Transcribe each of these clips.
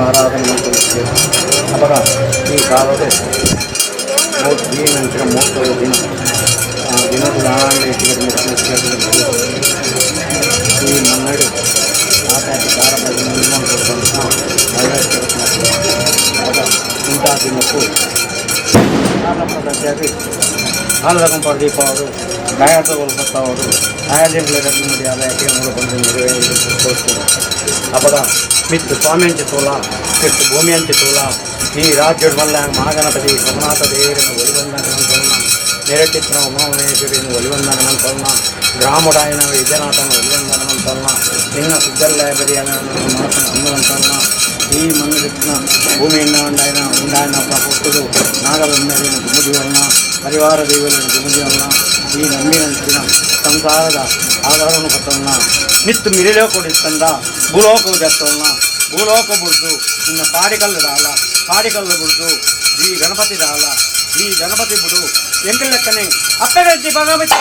ಆರಾಧನೆ ಮಾಡ್ಕೊಂಡಿದ್ದೀವಿ. ಅಪಗ ಈ ಕಾಲದ ದಿನ 30 ದಿನ ದಿನದ ಈ ಮನ್ನಡು ಆಟಾಟಿ ಕಾರ ಇಂಥ ದಿನಕ್ಕೂ ಆಲದ ದೀಪಾವಳು ಗಾಯತಗಳು ಬತ್ತಾವರು ಆಯದಿಂಡ್ಲ ಮುಡಿಯಾದ ಬಂದು ತೋರಿಸ್ತಾರೆ. ಅಪಗ ಮಿತ್ತು ಸ್ವಾಮಿ ತೋಲ ಮಿತ್ತು ಭೂಮಿ ತೋಲ ಈ ರಾಜ್ಯದ ಮಲ್ಲ ಮಹಾಗಣಪತಿ ರಘುನಾಥ ದೇವರನ್ನು ಒಲಿವಂದನ ಮಂತೋಣ, ನೆರಟಿತ್ನ ಉಮಾಮಹೇಶ್ವರಿಯನ್ನು ಒಲಿವಂದನ ಮಂತೋಣ, ಗ್ರಾಮುಡಾಯನ ವಿದ್ಯನಾಥನ ಒಲಿವಂದನ ಮಂತೋಣ, ನಿನ್ನ ಸುದ್ದಲ್ಲ ಬರಿಯನ ಮಾತನ ಅನ್ನುವಂತೋಣ. ಈ ಮಣ್ಣು ಭೂಮಿಯನ್ನು ಉಂಡಾಯನ ಉಂಡಾಯನ ಹುಟ್ಟುದು ನಾಗಬೊಮ್ಮೆಯನ್ನು ಗುಮ್ಮದಿವನ್ನ ಪರಿವಾರ ದೇವರನ್ನು ಗುಮ್ಮದಿವನ್ನ ಈ ನಂಬಿನಂಚಿನ ಸಂಸಾರದ ಆಧಾರವನ್ನು ಕೊಟ್ಟವನ್ನ ಮಿತ್ತು ಮಿರಿಲೋಕೊಡಿಸ್ತಂದ ಭೂಲೋಕ ದತ್ತವನ್ನ ಭೂಲೋಕ ಬುಡ್ದು ನಿನ್ನ ಪಾಡಿಕಲ್ಲು ದಾಲ ಪಾಡಿಕಲ್ಲು ಬುಡ್ದು ಈ ಗಣಪತಿ ದಾಲ ಈ ಗಣಪತಿ ಬುಡು ಎಂಕಲ್ ಲೆಕ್ಕನೆ ಅಪ್ಪಗಜ್ಜಿ ಭಗವತಿ.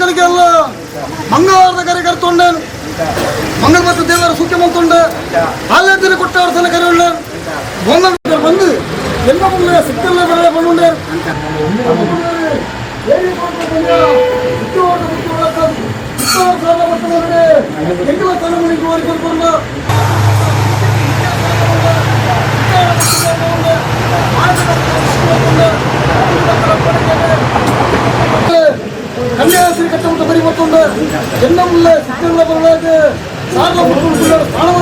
ಕಡೆಗೆ ಅಲ್ಲ ಮಂಗಳವಾರದ ಕರೆ ಕರ್ತೊಂಡೇನು ಮಂಗಳ ಮತ್ತು ದೇವರ ಸೂಕ್ಷ್ಯ ಮಂತುಂಡು ಆಲಯದಲ್ಲಿ ಕೊಟ್ಟ ಸಲ ಕರೆ ಉಳ್ಳ ಬೊಂಗಲ್ ಬಂದು ಎಲ್ಲ ಮುಂದೆ ಸಿಕ್ಕಲ್ಲ ಬೆಳೆ ಬಂದುಂಡೇರು ಕನ್ಯಾಶ್ರೀ ಕಟ್ಟುವಂತ ಬರಿ ಮತ್ತೊಂದು ಎಲ್ಲ ಸಿಕ್ಕಲ್ಲ ಬರಲಾಗ ಸಾರ್ಲ ಸ್ಥಾನ.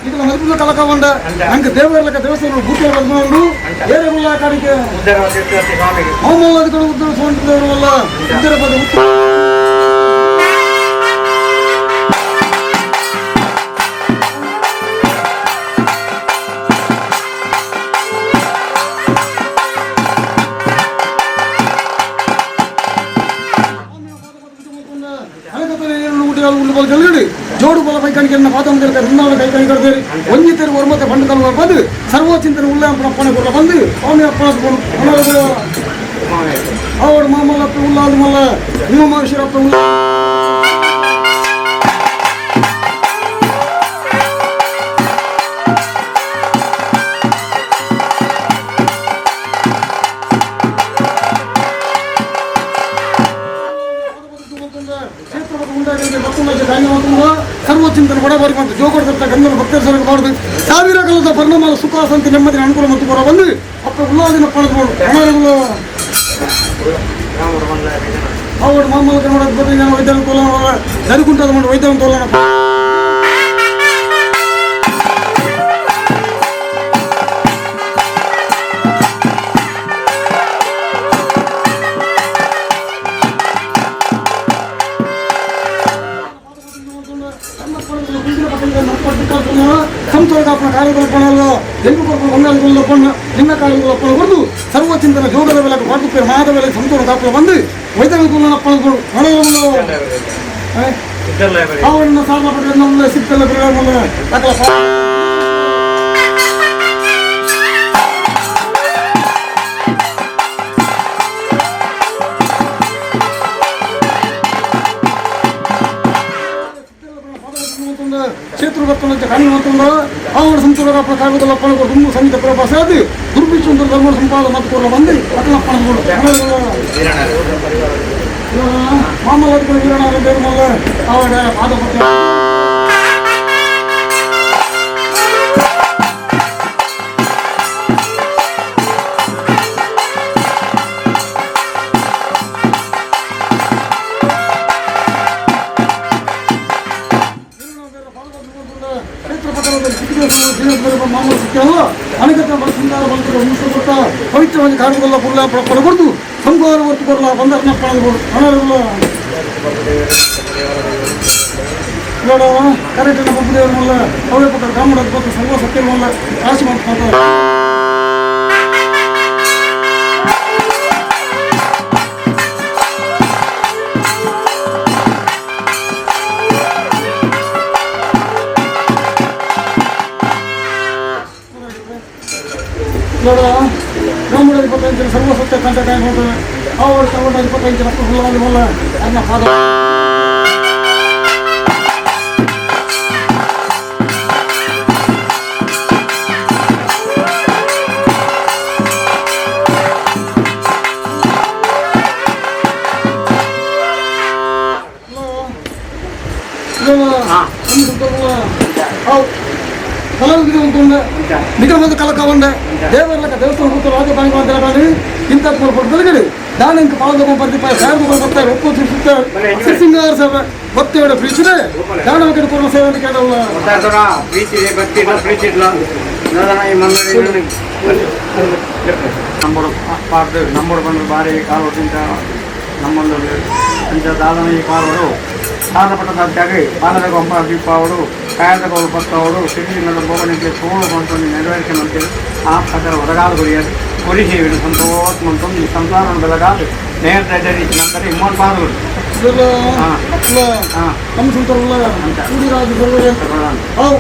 ಇದನ್ನ ಮದುವೆ ಕಲಕವಂಡ ನಂಗೆ ದೇವರಲಕ್ಕ ದೇವಸ್ಥಾನ ಭೂತ ಬಂದು ಏರೆಗುಲ್ಲ ಕಾಡಿಗೆ ಮಾಮೂಲಾದಿಗಳು ಉದ್ದ ಸೋಂಟಿದವರಲ್ಲ ಉತ್ತರ ಪದ ಉತ್ತರ. ಜೋಡು ಬಲ ಕೈಕಾಣಿಕೆ ಪಾದಂ ಕೈಕಾಣಿ ಕಡ್ದೇರಿ ಒಂಜಿ ತೆರು ಒರ್ಮತೆ ಬಂಡು ಕಲ್ವ ಬಂದು ಸರ್ವಚಿಂತನೆ ಉಲ್ಲ ಅಪ್ಪಣೆ ಕೊಡ್ಲ ಬಂದು ಸ್ವಾಮಿ ಅಪ್ಪಣ ಅವಡು ಮಾಮಲ್ಲಪ್ಪ ಉಲ್ಲಾದ ಮಲ್ಲ ನಿಮ್ಮ ಮನುಷ್ಯರಪ್ಪ ಉಲ್ಲ. ಸರ್ವಚಿಂತನೆ ಬಡಬರಿ ಮತ್ತು ಜೋಗಡದತ್ತ ಗಂಧನ ಭಕ್ತರ ಸರಕು ಮಾಡುದು ಸಾವಿರ ಕಾಲದ ಪರಿಣಾಮ ಸುಖ ಸಂತಿ ನೆಮ್ಮದಿನ ಅನುಕೂಲ ಮತ್ತು ಹೊರ ಬಂದು ಅಪ್ಪ ಉಲ್ಲಾದಿನ ಪಡೆದುಕೊಂಡು ಅವಡು ಮಾಮೂಲ ಕನ್ನಡ ವೈದ್ಯನ ತೋಲನ ದರಿಕುಂಟದ ಮಾಡಿ ವೈದ್ಯನ ತೋಲನ. ಸಂತೋಷ ಕಾರ್ಯಗಳ ಪಣಲ್ಲ ಎಲ್ಲಿ ಕೊಡ್ಕೊಂಡು ಹೊಂದಾಣಿಗಳ ಪಣ್ಣ ನಿನ್ನ ಕಾರ್ಯಗಳ ಪಣ ಕೊಡದು ಸರ್ವಚಿಂತನ ಜೋಗದ ಬೆಲೆ ಪಾಟು ಮಹಾದ ಬೆಲೆ ಸಂತೋಷ ಕಾಪಲ ಬಂದು ವೈದ್ಯನ ತುಲನ ಪಣಗಳು ಅವನ್ನ ಸಾಲ ಪಡೆದ ಸಿಕ್ಕಲ್ಲ ಸಕಲ. ಕ್ಷೇತ್ರ ಕಾಣುವಂತಂದ ಅವರ ಸಂತೋಷ ಕಾಗದಲ್ಲ ಪಣ ಕೊಡು ಸಂಗೀತ ಪ್ರಭಾಸ ಅದು ದುರ್ಭಿಕ್ಷ ಧರ್ಮ ಸಂಪಾದ ಮತ್ತು ಕೊಡಲ ಬಂದು ಅಕಲ ಪಣ ಮಾಮೂಲಾದಿಗಳು ವೀರನಾರ ದೇವಮಲ್ಲ ಅವರ ಪಾದ. ಪವಿತ್ರವಾಗಿ ಕಾರ್ಯಗಳ ಪುಲ್ಲ ಪಡಕೊಡ್ದು ಸಂಘವಾರ ಹೊತ್ತು ಕೊಡಲ ಬಂದರ್ನ ಪಣಗಳು ಹಣಗಳು ನೋಡವ ಕರೆಕ್ಟ್ ಪಂಪದೇವರ ಮಲ್ಲ ಅವಳೆ ಪಕ್ಕ ಗ್ರಾಮದ ಪಕ್ಕ ಸರ್ವ ಸತ್ಯ ಮಲ್ಲ ರಾಶಿ ಮಾಡ್ತಾರೆ. ನೋಡುವ ಬ್ರಾಹ್ಮಣ 25 ಸರ್ವ ಸತ್ಯ ಕಂಡ ಕಾಯಿ ಅವರು ತಗೊಂಡ 25 ಲಕ್ಷ ಹುಲ್ಲವಾಗಿ ಮಲ್ಲ ಅನ್ನ ಪಾದ. ಕಲವಿದೆ ಉಂಟು ನಿಗಮದ ಕಲಕವಂಡೆ. ದೇವರ್ಲಕ ದೇವಸ್ಥಾನ ಕೂತು ರಾಜ ಬಾಣಿ ಇಂಥ ಪೊರ್ತುಗಡೆ ದಾನಂಕ ಪಾಲದ ಪ್ರತಿಪಾಯ ಸಾರ್ವಜನಿಕ ಬರ್ತಾರೆ ಒಪ್ಪು ಸುತ್ತ ಸಿಂಗಾರ ಸಭೆ ಭಕ್ತಿಯೋಡ ಪ್ರೀತಿದೆ ದಾನ ಕೊಡುವ ಸೇವೆ ಕೇಳಲ್ಲ. ಪ್ರೀತಿ ಭಕ್ತಿ ಇಲ್ಲ, ಪ್ರೀತಿ ಇಲ್ಲ. ನೋಡೋಣ ಈ ಮಂದರಿ ನಂಬರು ಪಾಡ್ದು ನಂಬರು ಬಂದು ಬಾರಿ ಕಾಲು ತಿಂತ ನಮ್ಮೊಂದು ಅಂಚ ದಾದನ ಈ ಕಾಲೋಡು ಸಾಧಪಟ್ಟದಾಗಿ ಬಾಲದ ಗೊಂಬ ದೀಪಾವಳು ಕಾಯದ ಗೋಲು ಪತ್ತವಳು ಸಿರಿಯಿಂದ ಭೋಗನಿಗೆ ಸೋಳು ಬಂತು ನೆರವೇರಿಕೆ ಮಂತೇಳಿ ಆ ಪ್ರಕಾರ ಒದಗಾದ ಗುರಿಯದು ಗುರಿ ಸೇವಿನ ಸಂತೋಷ ಮಂತು ಈ ಸಂಸಾರ ಬೆಳಗಾದ ನೇರ ನಂತರ ಇಮ್ಮನ್ ಪಾದಗಳು. ಇದೆಲ್ಲ ಇಲ್ಲ. ಹಾಂ. ನಮ್ಮ ಸುಂದರಲ್ಲ ಸೂರ್ಯರಾಜ ಸರ್ವೇ ಅವು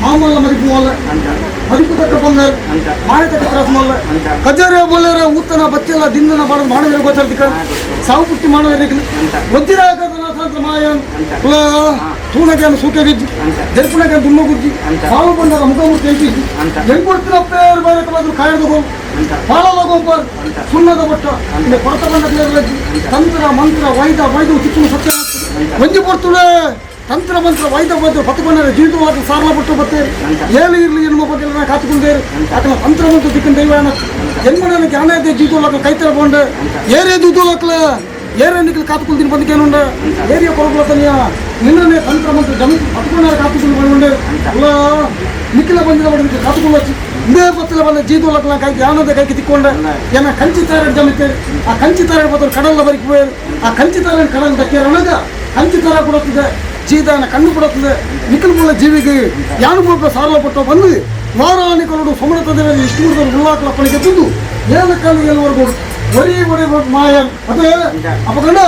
ಮಾಮಲ್ಲ ಮದಿಪು ಅಲ್ಲ ಅಂಚ ಮದಿಪು ತಕ್ಕ ಬಂಗಾರ ಅಂಚ ಮಾಯ ತಕ್ಕ ತ್ರಾಸ ಮಲ್ಲ ಅಂಚ ಕಜಾರೆ ಬೋಲೇರ ಊತನ ಬಚ್ಚಲ ದಿಂದನ ಬಾಡ ಮಾನವರ ಗೋಚರ್ತಿಕ ಸಾವು ಪುಟ್ಟಿ ಮಾನವರಿಗೆ ವಜ್ರಾಗದ ಮಾಯ ಕುಲ ತೂಣಗೇನು ಸೂಕೆ ಬಿಜ್ಜಿ ಜರ್ಪುಣಗೆ ದುಮ್ಮ ಗುಜ್ಜಿ ಸಾವು ಬಂಡದ ಮುಖಮೂರ್ತಿ ಎಂಕಿ ಎಂಕೊಡ್ತಿನ ಪೇರು ಬೈರಕವಾದ್ರು ಕಾಯದ ಗೋಲ್ ಪಾಲದ ಗೋಪಾಲ್ ಸುಣ್ಣದ ಬಟ್ಟ ಇಲ್ಲಿ ಕೊರತ ಬಂಡ ತಂತ್ರ ಮಂತ್ರ ವೈದ ವೈದ ಚಿಕ್ಕ ಸತ್ಯ ಒಂಜಿ ಪೊರ್ತುಡೆ ತಂತ್ರ ಮಂತ್ರ ವೈದ ವೈದ್ಯ ಪತ್ತುಕೊಂಡರೆ ಜೀವಿತವಾದ ಸಾರಲ ಪಟ್ಟು ಬರ್ತೇವೆ ಏಳು ಇರಲಿ ಎನ್ನುವ ಬಗ್ಗೆ ಕಾತುಕೊಂಡೇರು ಆತನ ತಂತ್ರ ಮಂತ್ರ ದಿಕ್ಕಿನ ದೈವ ಜನ್ಮನ ಜ್ಞಾನ ಇದೆ ಜೀವಿತ ಕೈತರ ಕೊಂಡೆ ಏರೇ ದೂತೋಲಕ್ಲ ಏರೇ ನಿಖಲ್ ಕಾತುಕೊಳ್ತೀನಿ ಬಂದಕೇನುಂಡ ಏರಿಯ ಕೊರಗುಲತನಿಯ ನಿನ್ನನೆ ತಂತ್ರ ಮಂತ್ರ ಜನ ಪತ್ತುಕೊಂಡರೆ ಕಾತುಕೊಂಡು ಬಂದುಂಡೆ ಅಲ್ಲ ನಿಖಿಲ ಬಂದಿನ ಬಡಿದ ಕಾತುಕೊಳ್ಳೊಚ್ಚು ಇದೇ ಪತ್ತಿಲ ಬಂದ ಜೀತೋಲಕ್ಲ ಕೈ ಜ್ಞಾನದ ಕೈಗೆ ತಿಕ್ಕೊಂಡೆ ಏನ ಕಂಚಿ ತಾರ ಜಮಿತೇರು ಆ ಕಂಚಿ ತಾರ ಬದಲು ಕಡಲ ಬರಿಕ್ ಪೋಯರು ಆ ಕಂಚಿ ತಾರ ಕಡಲ್ ದಕ್ಕೇರನಗ ಕಂಚಿ ತಾರ ಕೊಡುತ್ತಿದೆ ಜೀದಾನ ಕಣ್ಣು ಕೊಡುತ್ತದೆ ನಿಖಲ್ ಮುಳ್ಳ ಜೀವಿಗೆ ಯಾನು ಮುಳ್ಳ ಸಾರಲ ಪಟ್ಟ ಬಂದು ವಾರಾಣಿಕರುಡು ಸಮೃದ್ಧದ ಇಷ್ಟು ಉಳ್ಳಾಕಲಪ್ಪನಿಗೆ ತಂದು ಏಲಕ್ಕಲ್ಲಿ ಏಳುವರೆಗೂ ಒರಿ ಒರಿ ಮಾಯ ಅದೇ ಅಪಗಂಡ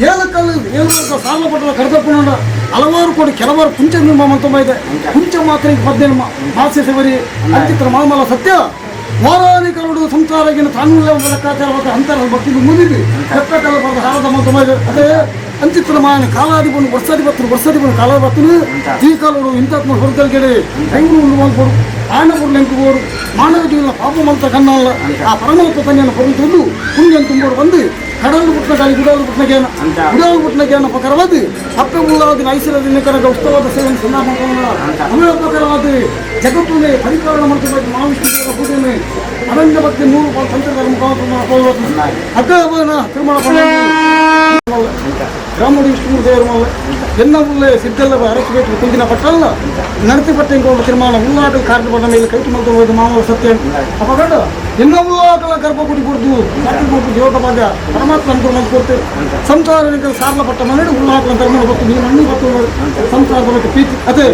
ಏಲಕ್ಕಲ್ಲಿ ಏಳುವರೆಗೂ ಸಾರಲ ಪಟ್ಟದ ಕರೆದಪ್ಪನ ಹಲವಾರು ಕೋಡಿ ಕೆಲವಾರು ಪುಂಚ ನಿರ್ಮ ಮಂತಮ್ಮ ಇದೆ ಪುಂಚ ಮಾತ್ರ ಪದ್ಯ ಮಾಸ್ಯ ಸೇವರಿ ಅಂಚಿತ್ರ ಮಾಮಲ ಸತ್ಯ ವಾರಾಣಿಕರುಡು ಸಂಸಾರಗಿನ ತಾನೂಲ ಲೆಕ್ಕಾಚಾರ ಅಂತರ ಭಕ್ತಿ ಮುಂದಿದ್ದು ಕತ್ತಕಲ್ಲ ಬರೆದ ಹಾರದ ಮಂತಮ್ಮ ಇದೆ ಅದೇ ಅಂಚಿತ್ರ ಮಾಯನ ಕಾಲಾದಿ ಬಂದು ವರ್ಷಾದಿ ಬತ್ತನು ವರ್ಷಾದಿ ಬಂದು ಕಾಲಾದಿ ಬತ್ತನು ಈ ಕಾಲೋಡು ಇಂತಾತ್ಮ ಹೊರತಲ್ಗೆಡೆ ಹೆಂಗು ಉಂಡು ಕೊಡು ಆಣ பொருள் ಮಾನವ ಜೀವನ ಪಾಪ ಮಂತ್ರ ಕನ್ನಲ್ಲ ಆ ಪರಮಾತ್ಮ ತನ್ನಿಯನ್ನು பொருள் ತಂದು ಪುಣ್ಯನ್ ತುಂಬೋಡು ಬಂದು ಕಡಲು ಪುಟ್ಟ ಗಾಳಿ ಗುಡಾಲು ಪುಟ್ಟ ಜ್ಞಾನ ಗುಡಾಲು ಪುಟ್ಟ ಜ್ಞಾನ ಪ್ರಕಾರವಾದ ಅಪ್ಪೆ ಉಳ್ಳಾದಿನ ಐಶ್ವರ್ಯದಿನ ಕರಗ ಉತ್ಸವದ ಸೇವೆ ಸಂದರ್ಭ ಪ್ರಕಾರವಾದ ಜಗತ್ತನ್ನೇ ಪರಿಪಾಲನೆ ಮಾಡ್ತಿದ್ದ ಮಹಾವಿಷ್ಣು ಪೂಜೆಯನ್ನು ಅನನ್ಯ ಭಕ್ತಿ ನೂರು ಪಾಲು ತಂತ್ರದ ಮುಖಾಂತರ ಅಗ್ಗವನ ತಿರುಮಲ ಗ್ರಾಮಡಿ ವಿಷ್ಣು ದೇವರು ಎನ್ನ ಉಳ್ಳೆ ಸಿದ್ದಲ್ಲ ಅರಸು ಕುಂದಿನ ಪಟ್ಟಲ್ಲ ನಡತಿ ಪಟ್ಟ ಇಂಕೊಂಡು ತಿರುಮಾನ ಉಳ್ಳಾಟ ಕಾರ್ಯಪಟ್ಟ ಮೇಲೆ ಕೈ ತುಂಬ ಮಾನವ ಸತ್ಯ ಅಪಗಂಡ ಎನ್ನ ಉಳ್ಳಾಟಲ ಗರ್ಭಗುಡಿ ಕೊಡ್ದು ಸಾಕಿ ಕೊಡ್ದು ಯೋಗ ಭಾಗ ಪರಮಾತ್ಮ ಅನುಕೂಲ ಕೊಡ್ತೇವೆ ಸಂಸಾರ ಸಾರಲ ಪಟ್ಟ ಮನೆ ಉಳ್ಳಾಟಲ ಧರ್ಮ ಗೊತ್ತು ನೀನು ಮಣ್ಣು ಗೊತ್ತು ಸಂಸಾರದ ಬಗ್ಗೆ ಪ್ರೀತಿ ಅದೇ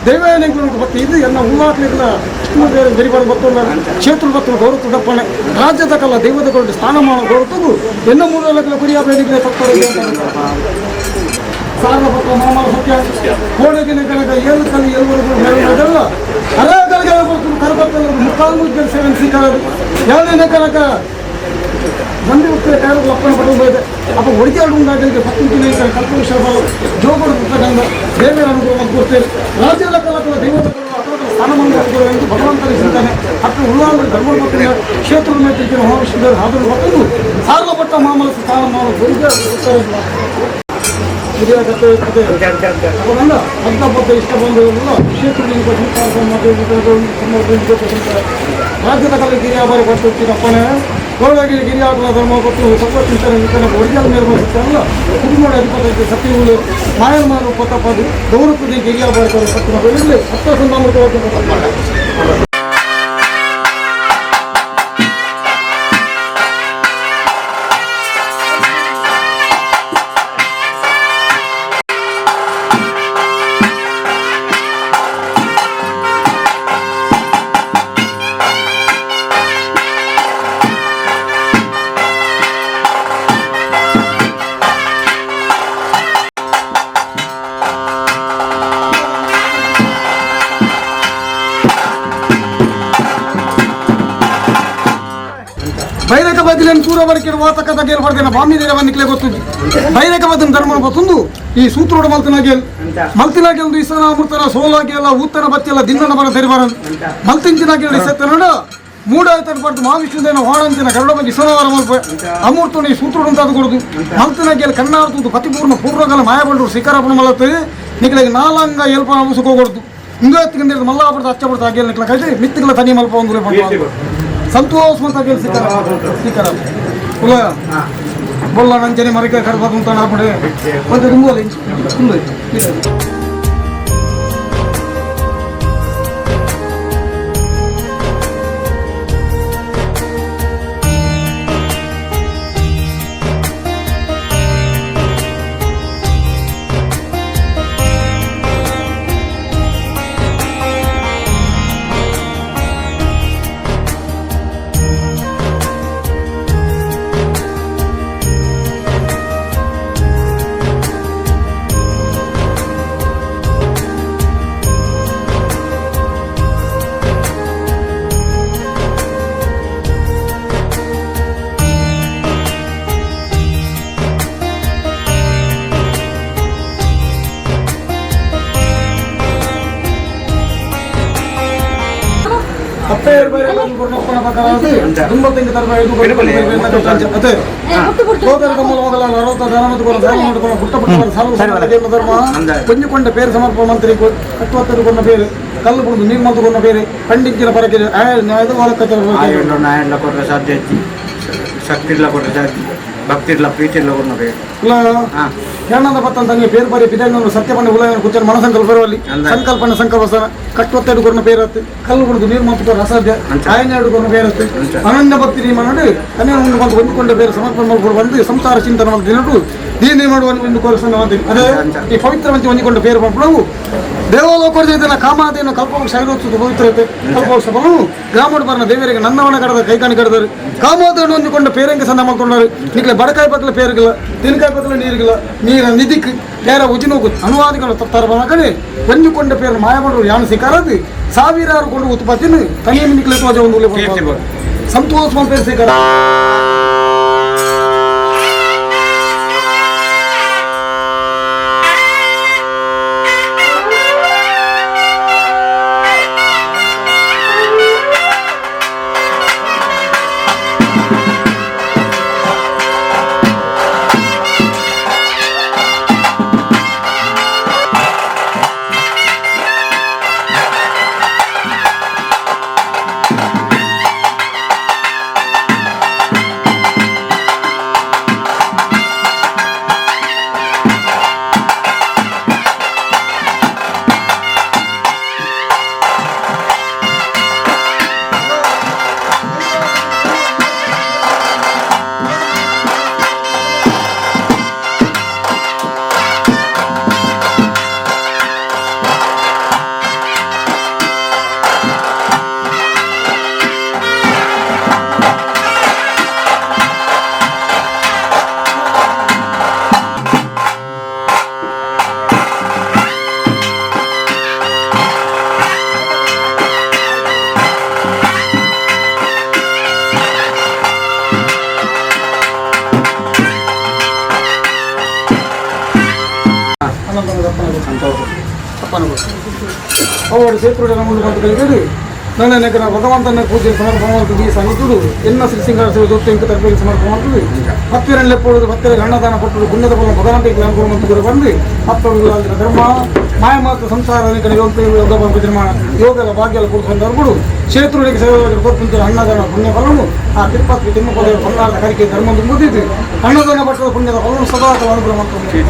ದೇವಯಾನ ಭಕ್ತಿ ಇದು ಎಲ್ಲ ಉಳ್ಳಾಟಲಿಲ್ಲ ವಿಷ್ಣು ದೇವರು ಬೆರಿಬಾರ್ದು ಗೊತ್ತು ಕ್ಷೇತ್ರ ಗೊತ್ತು ಗೌರವ ದಪ್ಪಣೆ ರಾಜ್ಯದ ಕಲ್ಲ ದೈವದ ಕೊರಡು ಸ್ಥಾನಮಾನ ಗೌರವ ಎನ್ನ ಮೂಲ ಕುರಿಯ ಬೇಡಿಕೆ ತಪ್ಪು ಸಾರ್ವಭೌಮ ಮಾಮಲ ಸತ್ಯ ಕೋಣೆಗಿನ ಕನಕ ಏಳು ಕಲಿ ಏಳುವರೆಗೂ ಹೇಳುವುದಲ್ಲ ಅರಾಗಲಿಗೆ ಕರಪತ್ತಲು ಮುಕ್ಕಾಲು ಸೇವೆ ಸ್ವೀಕಾರದು ಏಳನೇ ಕನಕ ನಂದಿ ಉತ್ತರ ಕಾರಗಳು ಅಪ್ಪಣೆ ಪಡೆದು ಇದೆ ಅಪ್ಪ ಒಡಿಗಾಡು ಉಂಡಾಗಲಿಗೆ ಪತ್ತು ಕಲ್ಪವೃಕ್ಷ ಜೋಗಡು ಪುಸ್ತಕಂದ ದೇವರ ಅನುಗ್ರಹ ಕೊಡ್ತೇವೆ ರಾಜ್ಯದ ಕಲಕಲ ದೈವದ ಸ್ಥಾನಮಾನ ಎಂದು ಭಗವಂತನ ಚಿಂತನೆ ಅಪ್ಪ ಉಳ್ಳಾಲ ಧರ್ಮ ಕ್ಷೇತ್ರದ ಮೇಲೆ ಮಹಾವಿಷ್ಣು ಹಾದರು ಹೊತ್ತು ಸಾರ್ವಪಟ್ಟ ಮಾಮಲ ಸ್ಥಾನಮಾನ ಇಷ್ಟ ಬಂದವರೆಲ್ಲ ರಾಜ್ಯದ ಕಲೆ ಗಿರಿಯಾಬಾರಿ ಬರ್ತಿರಪ್ಪನೇ ಗೋಳಗಿರಿ ಗಿರಿಯಾಗಲ ಧರ್ಮ ಕೊಟ್ಟು ಸತ್ವ ಚಿಂತನೆ ಚಿಂತನೆ ಒರಿಜಿನಲ್ ಮೇಲೆ ಅಲ್ಲ ಕುಟುಂಬ ಅಧಿಪತಿ ಸತ್ಯಗಳು ಮಾಯನ್ಮಾರು ಪತ್ತಪ್ಪದು ಗೌರವದ ಗಿರಿಯಾಬಾರಿ ಸತ್ಯ ಸತ್ವ ಸಂಧಾಮೃತ. ಬೈರಕ ಬದಿಲೇನು ಸೂರವರಿಕೆ ವಾತಕದ ಗೇಲ್ ಹೊರದಿನ ಬಾಮಿ ದೇವ ನಿಕ್ಲೆ ಗೊತ್ತುಜಿ ಬೈರಕ ಬದಿನ ಧರ್ಮ ಗೊತ್ತುಂದು ಈ ಸೂತ್ರೋಡು ಮಲ್ತಿನ ಗೇಲ್ ಮಲ್ತಿನ ಗೇಲ್ ಇಸನ ಅಮೃತನ ಸೋಲಾಗೆಲ್ಲ ಊತನ ಬತ್ತಿಲ್ಲ ದಿನ್ನನ ಬರ ತೆರಿಬರ ಮಲ್ತಿಂಚಿನ ಗೇಲ್ ಇಸತ್ತನಡ ಮೂಡಾಯ್ತಡ ಪಡ್ದು ಮಹಾವಿಷ್ಣುದೇನ ಹೋಡಂಚಿನ ಗರುಡ ಬಗ್ಗೆ ಇಸನವರ ಮಲ್ಪ ಅಮೃತನ ಈ ಸೂತ್ರೋಡು ಅಂತ ಕೊಡುದು ಮಲ್ತಿನ ಗೇಲ್ ಕಣ್ಣಾರ್ತುಂದು ಪತಿಪೂರ್ಣ ಪೂರ್ವಗಲ ಮಾಯಬಂಡರು ಶಿಖರಪಣ ಮಲತ್ತು ನಿಕ್ಲೆಗೆ ನಾಲಂಗ ಎಲ್ಪ ಮುಸುಕೋಕೊಡ್ದು ಇಂಗೋತ್ತಿಗೆ ಮಲ್ಲಾಪಡ್ದು ಅಚ್ಚಪಡ್ದು ಆಗೇಲ್ ನಿಕ್ಲ ಕೈತೆ ಮಿತ್ತಿಗಳ ತನಿ ಮಲ್ಪ ಒಂದು. ಸಂತೋಷ ಅಂತ ಸ್ವೀಕಾರ ಸ್ವೀಕಾರ ಉಲ್ಲ ಬೊಲ್ಲ ನಂಚನೆ ಮರಕೆ ಕಡಬ ಅಂತ ಹಾಕೊಂಡೆ ಒಂದು ದುಂಗೋಲಿ ತುಂಬ. కొంచెం పేరు సమర్పణ మంత్రి కట్టువత్తరు పేరు కళ్ళు పుడుదు నీరు మంతుకున్న పేరు పండించిన పరకి ಆಯಂಡ ನಾಯಂಡ ಕೊಟ್ಟರೆ ಸಾಧ್ಯ ಇತ್ತು, ಶಕ್ತಿಡ್ಲ ಕೊಟ್ಟರೆ ಸಾಧ್ಯ, ಭಕ್ತಿಡ್ಲ ಪ್ರೀತಿಡ್ಲ ಕೊಡ್ನ ಬೇರೆ. ಜ್ಞಾನದ ಪತ್ತಂತ పేరు పరి పిదంగ సత్యపన్న ఉలయన కూర్చొని మన సంకల్ప సంకల్పన సంకల్ప కట్టువత్తడు కొన్న పేరు కళ్ళు పుడుదు నీరు మంతుకోరు అసాధ్య ఆయన కొన్న పేరు అనన్య భక్తి నియమనుడు అనే ఉండు కొంత ಹೊಂದಿಕೊಂಡ పేరు సమర్పణ ಮಲ್ಪಡು ಬಂದು ಸಂಸಾರ ಚಿಂತನ ದಿನಡು దీని ಮಾಡುವ ಒಂದು ಕೋರಿಸನ್ನ ಅದೇ ಈ ಪವಿತ್ರ ಹೊಂದಿಕೊಂಡ పేరు పంపడం ದೇವಲೋಕದ ಕಾಮಾದೇನು ಕಲ್ಪವೃಕ್ಷ ಐರೋತ್ಸವ ಪವಿತ್ರತೆ ಕಲ್ಪವೃಕ್ಷ ಫಲವು ಗ್ರಾಮಡು ಬರನ ದೇವರಿಗೆ ನನ್ನವನ ಕಡದ ಕೈಕಾಣಿ ಕಡದರು ಕಾಮಾದೇನು ಹೊಂದಿಕೊಂಡ ಪೇರಂಗೆ ಸಂದ ಮಾಡ್ಕೊಂಡಾರು. ನಿಕ್ಲೆ ಬಡಕಾಯಿ ಬದಲ ಪೇರುಗಿಲ್ಲ, ತೆನಕಾಯಿ ಬದಲ ನೀರಿಗಿಲ್ಲ, ನೀರ ನಿಧಿಕ್ ಪೇರ ಉಜಿನೋಗು ಅನುವಾದಿಗಳು ತತ್ತರ ಬನ ಕಡೆ ಹೊಂದಿಕೊಂಡ ಪೇರು ಮಾಯಮಂಡ್ರು ಯಾನು ಸಿಕ್ಕಾರದು ಸಾವಿರಾರು ಕೊಂಡು ಉತ್ಪತ್ತಿನ ತನಿಯ ನಿಕ್ಲೆ ಒಂದು ಸಂತೋಷ ಪೇರು ಸಿಕ್ಕಾರ. ಅವರು ಸೇತುವೆ ಮುಂದೆ ಬಂತು ಕಲಿತದು ನನ್ನ ಭಗವಂತನ ಪೂಜೆ ಸಮರ್ಪಣೆ ಮಾಡ್ತದೆ. ಈ ಸಂಗೀತದು ಎನ್ನ ಶ್ರೀ ಸಿಂಗಾರ ಜೊತೆ ಇಂಕ ತರಬೇತಿ ಸಮರ್ಪಣೆ ಮಾಡ್ತದೆ. ಹತ್ತಿರ ಲೆಪ್ಪೋದು ಭಕ್ತರಿಗೆ ಅನ್ನದಾನ ಕೊಟ್ಟರು ಪುಣ್ಯದ ಫಲ ಭಗವಂತನಿಗೆ ಅನುಕೂಲ ಮತ್ತು ಬಂದು ಹತ್ತೊಂದು ಧರ್ಮ ಮಾಯ ಮಾತ್ರ ಸಂಸಾರ ಯೋಗ ನಿರ್ಮಾಣ ಯೋಗದ ಭಾಗ್ಯದ ಕೊಡುವಂತವರು ಕ್ಷೇತ್ರಗಳಿಗೆ ಸೇವೆ ಕೊಡ್ತಿದ್ದ ಅನ್ನದಾನ ಪುಣ್ಯ ಫಲವು ಆ ತಿರುಪತಿ ತಿಮ್ಮಪದ ಬಂಗಾರದ ಕರಿಕೆ ಧರ್ಮ ಮುಗಿದಿದ್ದು ಅನ್ನದಾನ ಪಟ್ಟದ ಪುಣ್ಯದ ಫಲವು ಸದಾ ಅನುಗ್ರಹ ಮಾಡ್ತಾರೆ.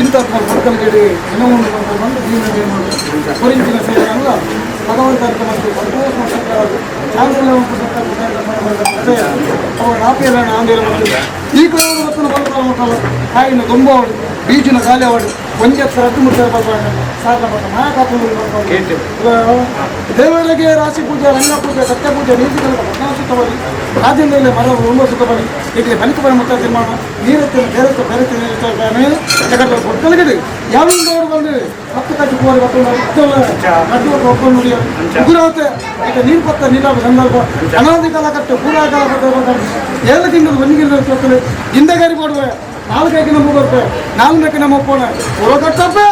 ಇಂಥ ಮಕ್ಕಳಿಗೆ ದಿನವನ್ನು ಬಂದು ಜೀವನ ಕೊರಿಂಚಿನ ಸೇವೆಯಲ್ಲ ಭಗವಂತ ಮತ್ತು ಈ ಕಡೆ ಬಲಕಾಲ ಕಾಯಿನ ದೊಂಬಾವಳಿ ಬೀಜಿನ ಗಾಲಿಯಾವಳಿ ಒಂಜೆ ರದ್ದು ಮುಟ್ಟ ಸಾಧನ ದೇವರಿಗೆ ರಾಶಿ ಪೂಜೆ, ರಂಗ ಪೂಜೆ, ಸತ್ಯ ಪೂಜೆ, ನೀತಿ ಸುತ್ತಬಲಿ ರಾಜೇಂದ್ರಲ್ಲಿ ಮರ ಉಂಡ ಸುತ್ತಬಲಿ ಇಲ್ಲಿ ಬಲಿಕ ಬರ ಮುತ್ತ ತೀರ್ಮಾನ ನೀರತ್ತಿನ ಬೇರೆ ಬೇರೆ ಮೇಲೆ ಜಗತ್ತ ಕೊಟ್ಟಲಿಗೆ ಯಾವ ಬಂದು ಹತ್ತು ಕಾಜು ಕೋರಿ ನಡ್ಡು ಒಬ್ಬರು ಉಗುರಾವತೆ ಈಗ ನೀರು ಪತ್ತ ನೀರಾವ ಸಂದರ್ಭ ಅನಾದಿ ಕಾಲ ಕಟ್ಟು ಪೂರಾ ಕಾಲ ಕಟ್ಟು 7 ತಿಂಗಳು ಒಂದು ಗಿಡ ಹಿಂದೆಗಾರಿ ಕೊಡುವೆ ನಾಲ್ಕೈದು ನಮ್ಮ ಬರ್ತೇವೆ ನಾಲ್ಕು ನಮ್ಮ ಒಪ್ಪೋಣ ಪೂರ ಕಟ್ಟಪ್ಪೆ.